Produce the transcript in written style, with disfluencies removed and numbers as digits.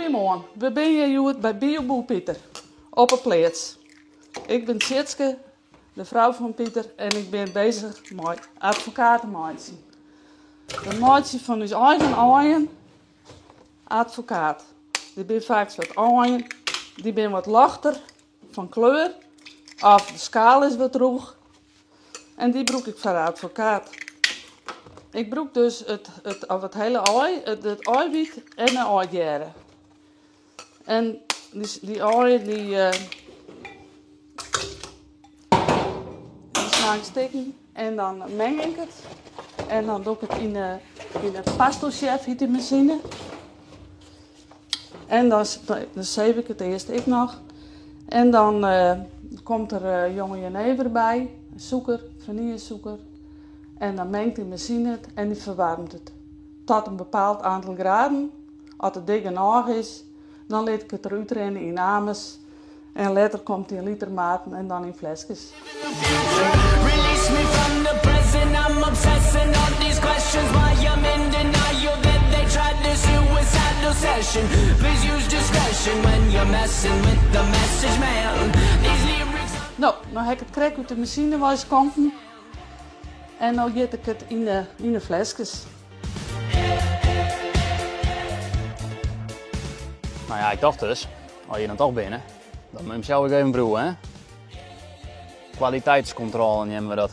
Goeiemoarn, we binne hjir hjoed by Bioboer Pieter op 'e pleats. Ik bin Tjitske, de frou fan Pieter en ik bin bezich mei advokaat meitsjen. We meitsje fan ús eigen aaien advokaat. Dy binne faaks wat aaien, dy binne wat lochter fan kleur of de skaal is wat rûch en dy brûk ik foar de advokaat. Ik brûk dus it, of it hiele aai, it aaiwyt en de aaidjerre. En dy aaien dy, dy slaan ik stikken en dan meng ik it. En dan doch ik it yn de Pastochef, hjit dy masine. En dan seef ik it earst ek noch. En dan komt der jonge jenever by, sûker, fanyljsûker. En dan mengt dy masine it en dy ferwaarmet it tot in bepaald oantal graden. As it dik genôch is, dan lit ik it derút rinne yn amers en letter komt it yn litermaten en dan yn fleskes. No, no ha ik it krekt út de masine wei skonken en no jit ik it yn de fleskes. No ja, ik tocht dus, as je hjir dan toch binne, dan moat je 'm sels ek even proeve, hè? Kwaliteitskontrôle neame we dat.